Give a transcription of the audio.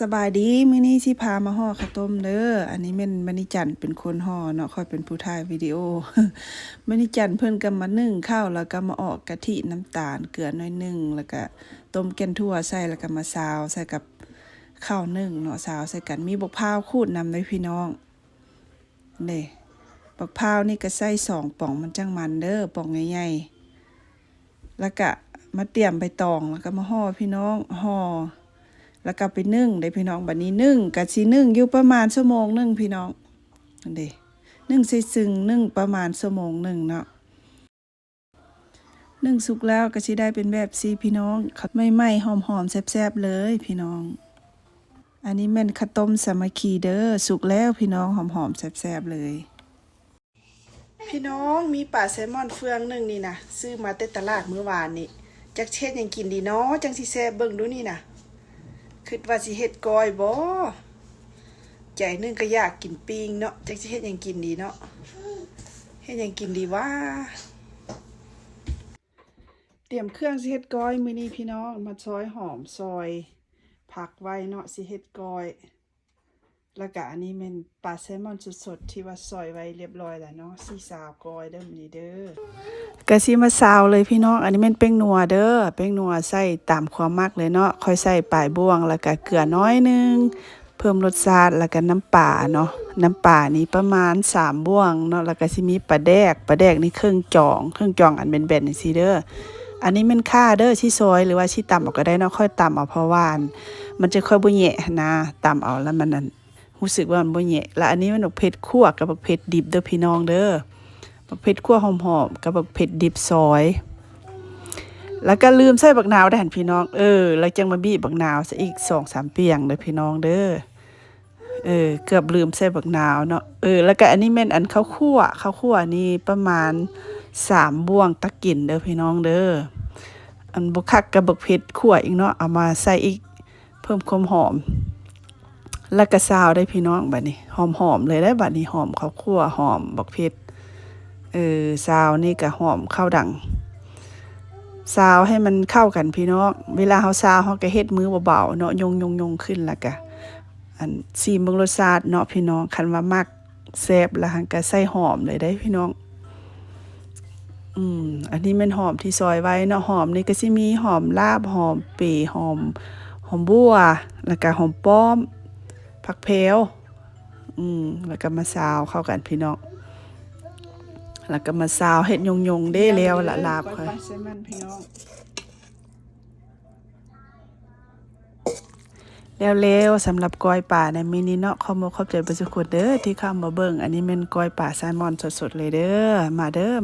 ສະບາຍດີ, ມື້ນີ້ຊິພາມາຫໍ່ເຂົ້າຕົ້ມເດີ້. ອັນນີ້ແມ່ນມະນີຈັນເປັນຄົນຫໍ່ເນາະ, ຂ້ອຍເປັນຜູ້ຖ່າຍວິດີໂອ. ມະນີຈັນເພິ່ນກໍມາໜຶ້ງເຂົ້າ ແລ້ວກໍມາອອກກະທິ, ນ້ຳຕານ, ເກືອໜ້ອຍໜຶ່ງ, ແລ້ວກໍຕົ້ມແກ່ນຖົ່ວໃສ່, ແລ້ວກໍມາຊາວໃສ່ກັບເຂົ້າໜຶ້ງເນາະ, ຊາວໃສ່ກັນ. ມີບັກພ້າວຂູດນຳເດ້ພີ່ນ້ອງ. ເດ້ ບັກພ້າວນີ້ກໍໃສ່ສອງປ່ອງ ມັນຈັ່ງມັນເດີ້, ປ່ອງໃຫຍ່ໆ. ແລ້ວກະມາຕຽມໃບຕອງ ແລ້ວກະມາຫໍ່ພີ່ນ້ອງ, ຫໍ່ ແລ້ວກະໄປໜຶ້ງເດ້ພີ່ນ້ອງ. ບັດນີ້ໜຶ້ງກະຊິໜຶ້ງຢູ່ປະມານຊົ່ວໂມງໜຶ່ງພີ່ນ້ອງ. ເດ້ ໜຶ້ງໃສ່ຊຶງ ໜຶ້ງປະມານຊົ່ວໂມງໜຶ່ງເນາະ. ໜຶ້ງສຸກແລ້ວກະຊິໄດ້ເປັນແບບຊີ້ພີ່ນ້ອງ, ເຂົ້າໃໝ່ໆ ຫອມໆ ແຊບໆ ເລີຍພີ່ນ້ອງ. ອັນນີ້ແມ່ນເຂົ້າຕົ້ມສາມັກຄີເດີ້, ສຸກແລ້ວພີ່ນ້ອງ, ຫອມໆ ແຊບໆ ເລີຍ. ພີ່ນ້ອງ, ມີປາແຊມອນເຟືອງໜຶ່ງນີ້ນະ, ຊື້ມາແຕ່ຕະຫຼາດມື້ວານນີ້. ຈັກຊິເຮັດຫຍັງກິນດີເນາະ ຈັ່ງຊິແຊບ? ເບິ່ງດູນີ້ນະ, ຄິດວ່າຊິເຮັດກ້ອຍບໍ? ໃຈໜຶ່ງກໍຢາກກິນປີ້ງເນາະ, ຈັກຊິເຮັດຫຍັງກິນດີເນາະ? ເຮັດຫຍັງກິນດີຫວາ? ຕຽມເຄື່ອງຊິເຮັດກ້ອຍມື້ນີ້ພີ່ນ້ອງ, ມາຊອຍຫອມ ຊອຍຜັກໄວ້ເນາະ, ຊິເຮັດກ້ອຍ. ແລ້ວກະອັນນີ້ແມ່ນປາແຊມອນສົດໆ ທີ່ວ່າຊອຍໄວ້ລຽບລ້ອຍແລ້ວເນາະ, ຊິຊາວກ້ອຍເດີ້ມື້ນີ້ເດີ້. ກະຊິມາຊາວເລີຍພີ່ນ້ອງ. ອັນນີ້ແມ່ນແປ້ງນົວເດີ້, ແປ້ງນົວໃສ່ຕາມຄວາມມັກເລີຍເນາະ, ຂ້ອຍໃສ່ປາຍບ່ວງ ແລ້ວກະເກືອໜ້ອຍໜຶ່ງ ເພີ່ມລົດຊາດ, ແລ້ວກະນ້ຳປາເນາະ, ນ້ຳປານີ້ປະມານສາມບ່ວງເນາະ, ແລ້ວກະຊິມີປາແດກ, ປາແດກນີ້ເຄິ່ງຈອງ, ເຄິ່ງຈອງອັນແບນໆ ຈັ່ງຊີ້ເດີ້. ອັນນີ້ແມ່ນຂ່າເດີ້, ຊິຊອຍ ຫຼືວ່າຊິຕຳເອົາກໍໄດ້ເນາະ, ຂ້ອຍຕຳເອົາ ເພາະວ່າມັນຈະຄ່ອຍບໍ່ແຍະຫັ້ນນາ, ຕຳເອົາແລ້ວມັນ ອັນ ຮູ້ສຶກວ່າມັນບໍ່ແຍະ. ແລ້ວອັນນີ້ແມ່ນບັກເຜັດຂົ້ວກັບບັກເຜັດດິບເດີ້ພີ່ນ້ອງເດີ້, ບັກເຜັດຂົ້ວຫອມໆ ກັບບັກເຜັດດິບຊອຍ. ແລ້ວກໍລືມໃສ່ບັກນາວໄດ້ຫັ້ນພີ່ນ້ອງ, ເອີ ແລ້ວຈັ່ງມາບີບບັກນາວໃສ່ອີກສອງສາມປຽງເດີ້ພີ່ນ້ອງເດີ້. ເອີ ເກືອບລືມໃສ່ບັກນາວເນາະ. ເອີ ແລ້ວກໍອັນນີ້ແມ່ນອັນເຂົ້າຂົ້ວ, ເຂົ້າຂົ້ວນີ້ປະມານສາມບ່ວງຕັກກິນເດີ້ພີ່ນ້ອງເດີ້. ອັນບໍ່ຄັກກັບບັກເຜັດຂົ້ວອີກເນາະ, ເອົາມາໃສ່ອີກ ເພີ່ມຄວາມຫອມ. ແລ້ວກະຊາວໄດ້ພີ່ນ້ອງ, ບັດນີ້ຫອມໆ ເລີຍໄດ໋. ບັດນີ້ຫອມເຂົ້າຂົ້ວ, ຫອມບັກເຜັດ, ເອີ ຊາວນີ້ກະຫອມເຂົ້າດັງ. ຊາວໃຫ້ມັນເຂົ້າກັນພີ່ນ້ອງ, ເວລາເຮົາຊາວ ເຮົາກະເຮັດມືເບົາໆ ເນາະ, ຍົງໆໆ ຂຶ້ນ. ແລ້ວກະ ອັນ ຊີມເບິ່ງລົດຊາດເນາະພີ່ນ້ອງ, ຄັນວ່າມັກ ແຊບ ແລ້ວຫັ້ນກະໃສ່ຫອມເລີຍໄດ໋ພີ່ນ້ອງ. ອືມ ອັນນີ້ແມ່ນຫອມທີ່ຊອຍໄວ້ເນາະ, ຫອມນີ້ກະຊິມີຫອມລາບ, ຫອມເປ, ຫອມ ຫອມບົ່ວ, ແລ້ວກະຫອມປ້ອມ, ຜັກແພວ. ອືມ ແລ້ວກະມາຊາວເຂົ້າກັນພີ່ນ້ອງ, ແລ້ວກະມາຊາວເຮັດຍົງໆ ເດ້. ແລ້ວລະລາບ ຂ້ອຍ ແລ້ວແລ້ວ ປາແຊມອນພີ່ນ້ອງ. ແວໆ ສຳລັບກ້ອຍປາໃນມື້ນີ້ເນາະ, ຂອບອົກຂອບໃຈເບິດສູ່ຄົນເດີ້ທີ່ເຂົ້າມາເບິ່ງ. ອັນນີ້ແມ່ນກ້ອຍປາແຊມອນສົດໆ ເລີຍເດີ້, ມາເດີ້.